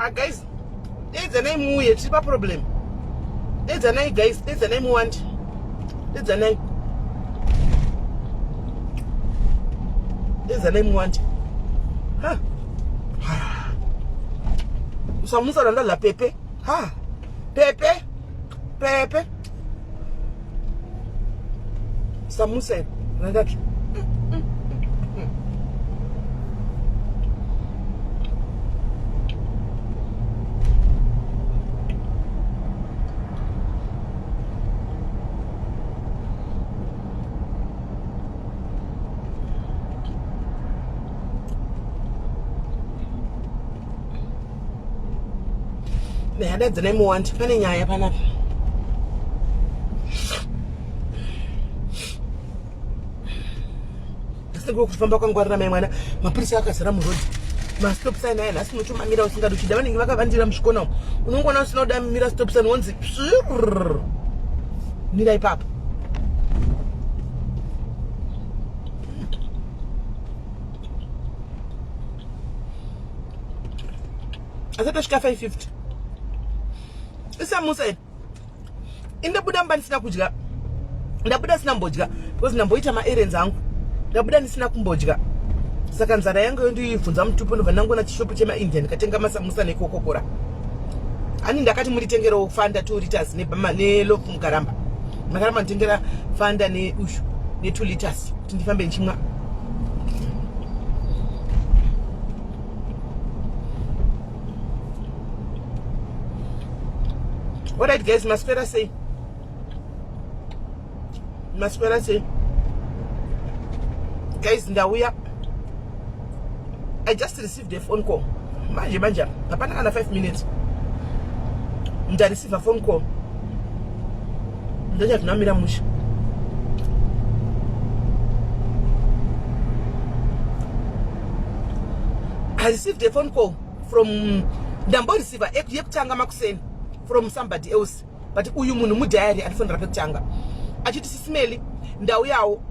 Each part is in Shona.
Ah, guys, dedzanai muuye tiri paproblem. Dedzanai guys, dedzanai muwande. Dedzanai. Dedzanai muwande. Ha. Usamusa randadla pepe. Ha. Pepe. Pepe. Samusa randadla. Ndadza nemuwandi pane nyaya panapa. Ndisingwe kufamba kwangwarira mai mwana mapurisa akazara muroad mastop sign aya nhasi unotomamira usingadi uchida vanenge vakavandira muzvikona umu unongoona usina kuda mira stop sign wonzi mira ipapo asati asvika 550 isamusa ini indabuda mba ndisina kudya ndabuda sina mbodya because ndamboita maerrands angu ndabuda ndisina kumbodya saka nzara yangu yondibvunza mutupo ndobva ndangoona chishopu chemaindia ndikatenga masamusa nekokokora ani ndakati munditengerewo fanda 2 liters nelofu mukaramba makaramba nditengera fanda neushu ne2 liters kuti ndifambe ndichimwa Alright guys, maswera sei? Maswera sei? Guys, ndauya. I just received a phone call. Manje manje, hapana kana 5 minutes. Nda receive a phone call. Ndocha musha. I received a phone call from ndamboreceiva yekutanga makuseni from somebody else but uyu munhu mudiary andifonera pekutanga achiti sisimeli ndauyawo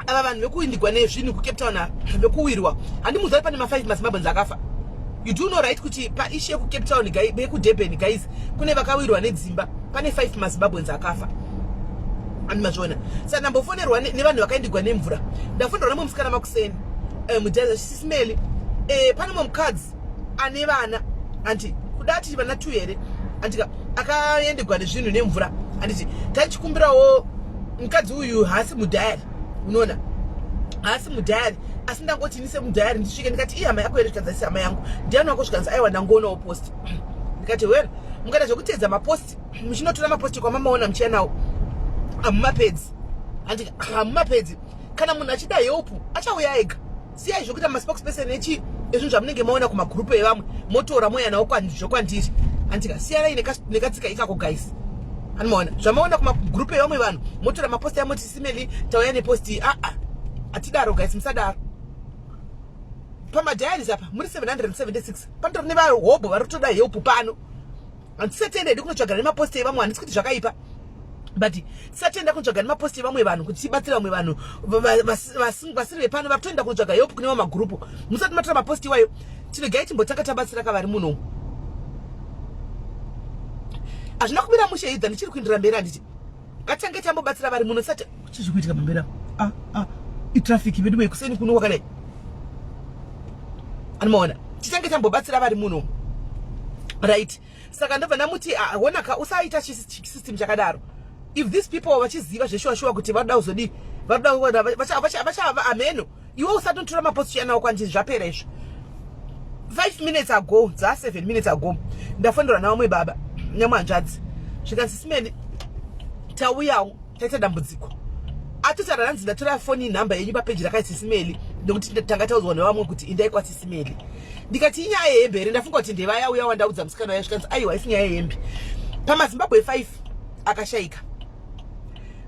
ava vanhu vekuindigwa nezvinhu kucape town vekuwirwa handimuziva pane ma5 mazimbabweans akafa you do know right kuti paishu yekucape town yekudurban guys kune vakawirwa nedzimba pane 5 mazimbabweans akafa andimazviona saka ndambofonerwa nevanhu vakaindigwa nemvura ndafonerwa nemwe musikana makuseni eh, mudhaiza sisimeli eh, pane mumwe mukadzi ane vana anti kuda ati vana two here andika akaendegwa nezvinhu nemvura anditi taichikumbirawo mukadzi uyu haasi mudhayari unoona haasi mudhayari asi ndangoti ini semudhayari ndisvike ndikati ihama yako here zvikanzi aisi hama yangu ndiani wako zvikanzi aiwa ndangoonawo post ndikati well mukaita zvekuteedza mapost muchinotora mapost kwamamaona muchiya nawo hamumapedzi andika hamumapedzi kana munhu achida help achauya ega siyai zvekuita maspokesperson echi ezvinhu zvamunenge maona kumagrupu evamwe motora moya nawo zvokwandiri andika siyanai nekatsika ikako guys anomaona zvamaona kumagrupu evamwe vanhu motora maposti amoti simeli tauya neposti iyi aa hatidaro guys musadaro pamadiaries apa muri 776 panotori nevahobho vari kutoda help pano handisatenda hedu kunotsvagana nemaposti evamwe handisi kuti zvakaipa but tisatenda kunotsvaga nemaposti evamwe vanhu kuti tibatsire vamwe vanhu vasiri vepano vari kutoenda kunotsvaga help kune vamwe magrupu musati matora maposti iwayo tiregai timbotanga tabatsira kavari muno hazvina kumira mushe idza ndichiri kuindira mberi handiti ngatitange tambobatsira vari muno tisati chii zviri kuitika pamberi apa ah, ah, itraffic vedu vekuseni kuno kwakadai anomaona titange tambobatsira vari muno right saka ndobva ndamuti ah, honaka usaita chisystem chakadaro if these people vachiziva zveshuwa shuwa kuti varoda kuzodii varoda vachava ameno iwe usatotora mapost chiyanawo kwandiri zvapera izvo 5 minutes ago dza 7 minutes ago ndafonderwa navamwe baba nemwanzvadzi zvikanzi simeni tauyawo taita dambudziko atotaura hanzi ndatora foni nhamba yenyu papeji rakaisisimeli nekuti tanga taudzwa nevamwe kuti indai kwasisimeli ndikati inyaya yehembe here ndafunga kuti ndevaya uya wandaudza musikana uya zvikanzi aiwa isi nyaya yehembe pamazimbabwe 5 akashaika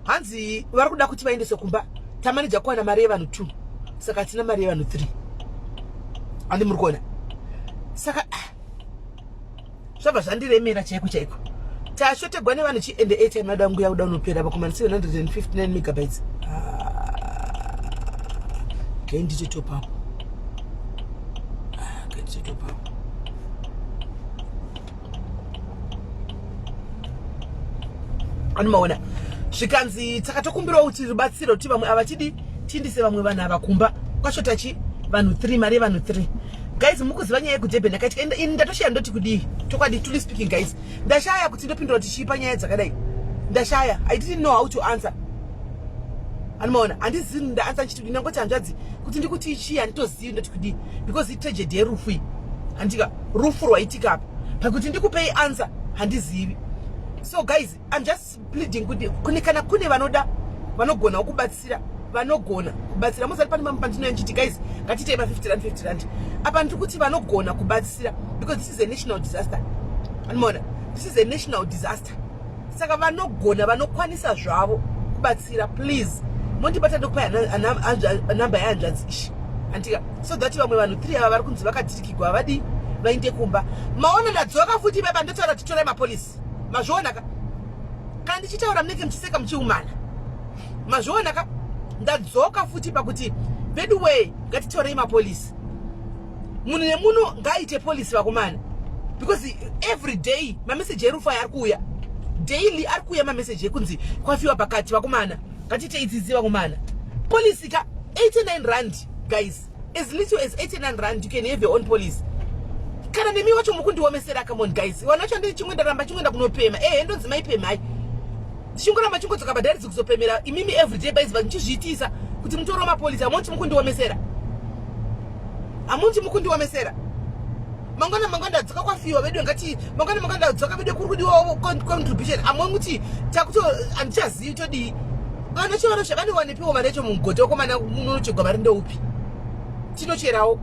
hanzi vari kuda kuti vaendeswe kumba tamanija kuwana mari yevanhu 2 saka hatina mari yevanhu 3 andi muri kuona saka ah, zvabva zvandiremera chaiko chaiko Tashotegwa nevanhu chi ende airtime yada nguya kuda unopera vakomana 759 megabytes. Ah, okay, top up. Ah, okay, top up. Anomaona zvikanzi takatokumbirawo kuti rubatsiro kuti vamwe ava tidi tiindise vamwe vanhu ava kumba kwashota chi vanhu 3 mari yevanhu 3. Guys, mukuziva nyaya yekudurban yakaitika ini ndatoshaya ndoti kudii chokwadi, truly speaking guys, ndashaya kuti ndopindura kuti chii panyaya dzakadai. Ndashaya, I didn't know how to answer. Anomaona handizivi ndaanswer nchiti kudii, ndangoti hanzvadzi kuti ndikuti chii, handitozivi ndoti kudii because itragedy yerufu iyi, handika rufu rwaitika apa pakuti ndikupei answer handizivi. So guys, I'm just pleading kuti kune kana kune vanoda vanogonawo kubatsira, vanogona kubatsira. Muzati pane mamwe pandinouya ndichiti guys, ngatiitei ma 50 rand 50 rand. Apa ndiri kuti vanogona kubatsira because this is a national disaster. Anomaona this is a national disaster, saka vanogona vanokwanisa zvavo kubatsira, please mondibata, ndokupai namba yehanzvadzi ishi, andika, so that vamwe vanhu 3 ava vari kunzi vakatirikigwa vadi vainde kumba. Maona ndadzoka futi baba, ndotaura titorai mapolisi. Mazviona ka? Kana ndichitaura munenge muchiseka muchiumana. Mazviona ka? Ndadzoka futi pakuti vedu wee, ngatitorei mapolisi, munhu nemunhu ngaaite polisi vakomana, because every day mameseji erufu aya ari kuuya daily, ari kuuya mameseji ekunzi kwafiwa pakati. Vakomana, ngatiite idzidzi vakomana, polisi ka 89 rand guys, as little as 89 rand you can have your own policy. Kana nemi wacho mukundiomesera. Come on guys, vana vacho ndiri chimwe ndaramba chimwe ndakunopema ehe, ndonzi maipemai, ndichingoramba chingodzoka bhadharidzi kuzopemera imimi everyday baizi ndichizviitisa kuti mutoro mapolisi. Hamunti mukundiomesera, hamunti mukundiomesera. Mangwana mangwana ndadzoka kwafiwa vedu, ngati mangwana mangwana ndadzoka vedu, kuri kudiwawo contribution. Amwe muti takuto handichazivi todii. Vanhu vacho vanosha vanowanepiwo mari yacho mumugodhi wakomana, munochegwa mari ndoupi tinocherawo.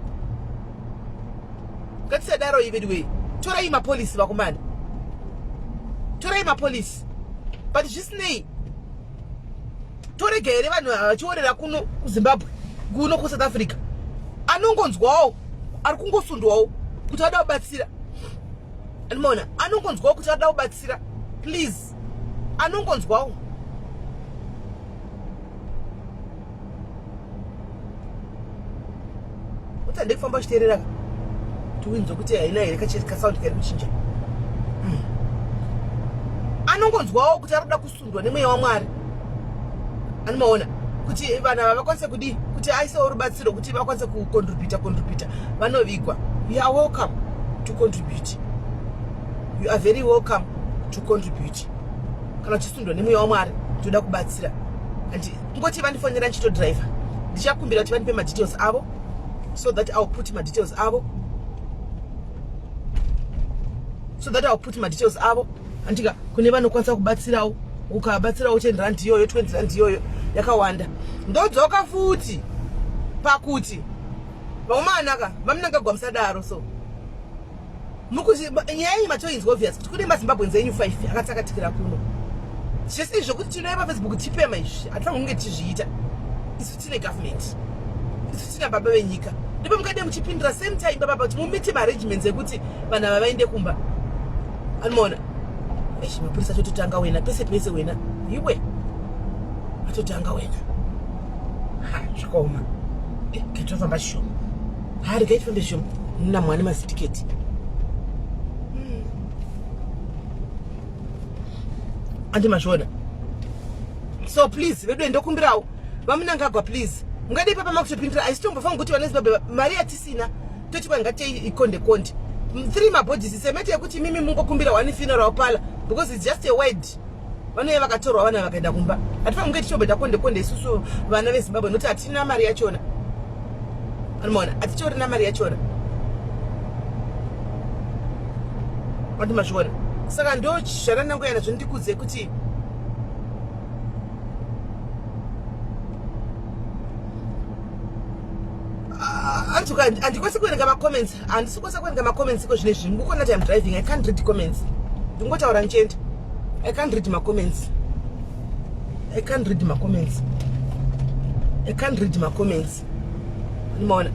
Ngatisadaro ivedu wei, torai mapolisi vakomana, torai mapolisi. But zvisinei, torega here vanhu vachiorera kuno kuZimbabwe, kuno kuSouth Africa? Anongonzwawo ari kungosundwawo kuti ada kubatsira, anomaona anongonzwawo kuti ada kubatsira, please, anongonzwawo. Kuti handei kufamba uchiteerera tiwinzwe kuti haina here kasound kari kuchinja. Anongonzwawo kuti ari kuda kusundwa nemweya waMwari, anomaona kuti vanhu ava vakwanise kudii, kuti aisewo rubatsiro kuti vakwanise kucontributa, contributa vanovigwa. You are welcome to contribute, you are very welcome to contribute kana uchisundwa nemweya waMwari toda kubatsira. And kungoti vandifonera ndichitodriver, ndichakumbira kuti vandipe madetails avo so that I'll put madetails avo, so that I'll put madetails avo, andika kune vanokwanisa kubatsirawo. Ukabatsirawo 10 rand iyoyo, 20 rand iyoyo yakawanda. Ndodzoka futi pakuti vaomanaka vaMnangagwa, musadaro. So mukuti nyaya iyi matoinzwa obvious kuti kune maZimbabweans enyu 5 akatsakatikira kuno. Zvese izvi zvokuti tinouya paFacebook tipema izvi, hatifaniri kunge tichizviita. Isu tine government, isu tina baba venyika. Ndipo mukade muchipindura same time baba kuti mumite maarrangements ekuti vanhu ava vaende kumba. Anomaona eish, mapurisa atototanga wena pese pese wena, iwe atotanga wena. Ha, zvakaoma. Eh, kaitofamba shoma, ha, regai tifambe shoma namwani mazitiketi. Andi mazviona. So please vedu, ndokumbirawo vaMnangagwa, please, mungade ipapa makutopindira. Aisitombofanira kuti vana Zimbabwe mari yatisina toti kwa ngatei ikonde konde three mabodies semete yekuti mimi mungokumbira one funeral parlour because it's just a word. Vanouya vakatorwa vana vakaenda kumba, hatifanira kunge tichobheta konde konde isusu vana veZimbabwe nokuti hatina mari yachona. Anomaona hatitorina mari yachona, andi mazviona. Saka ndo zvaranangoya nazvo, ndikudze kuti handikwanisi kuverenga macomments, handisi kwanisa kuverenga macomments iko zvine zvinhu ngukona kuti I'm driving, I can't read comments. Ndingotaura ndichienda, I can't read macomments, I can't read macomments, I can't read macomments. Ndimaona.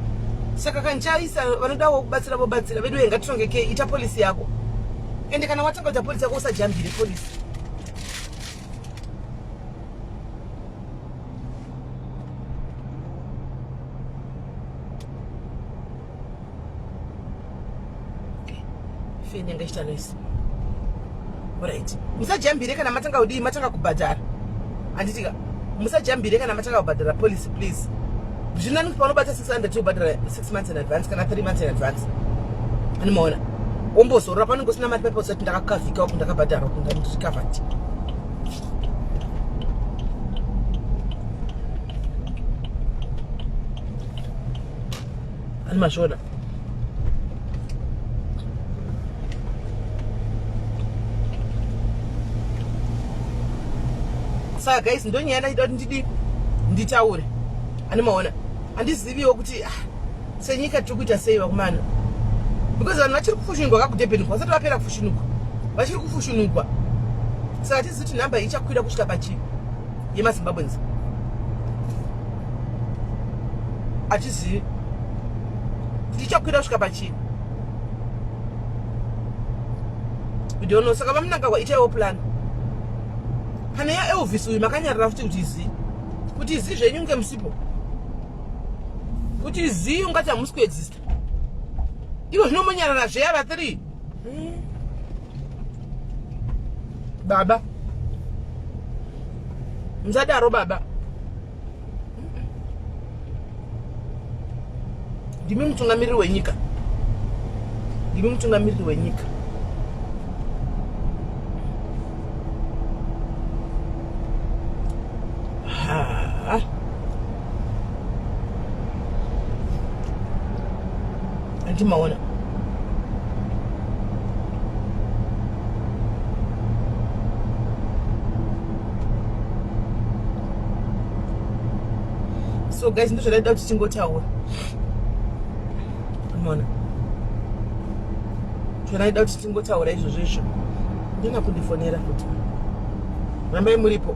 Saka kandichaisa vanodawo kubatsira vobatsira. Vedu ngatirongekei, ita polisi yako. Ende kana watanga kuita policy yako usajambire policy. Feni yanga ichita noise. Alright. Musajambire kana matanga kudii matanga kubhadhara. Handitika. Musajambire kana matanga kubhadhara policy please. Zvinani kuti paunobata 600 wobhadhara 6 months in advance kana 3 months in advance. Animaona. Wombozorora panenge usina mari papo usati ndakakavhika uku ndakabhadhara uku ndiri covered. Ani mazviona. Saka guys ndonyaya ndaida kuti ndidi nditaure. Ani maona. Andiziviwo kuti ah, senyika tiri kuita sei vakomana. Because vanhu vachiri kufushunugwa kakudurban vasati vapera kufushunugwa. Vachiri kufushunugwa. Saka tizivi kuti nhamba ichakwira kusvika pachii yemaZimbabweans. Atizivi tichakwira kusvika pachii. We don't know. Saka vaMnangagwa itaiwo plan. Pane yaElvis uyu makanyarara futi kuti zii. Kuti zii zvenyu nge musipo. Kuti zii ungati hamusi kuexista. Iko zvino monyarara zveya va 3. Baba. Musadaro baba. Ndimi mutungamiriri wenyika. Ndimi mutungamiriri wenyika. Ha. Andimaona. So guys, ndozvadaida kuti tingotaura. Unoona? Zvadaida kuti tingotaura izvozvo izvo. Ndina kundifonera futi. Rambai muripo.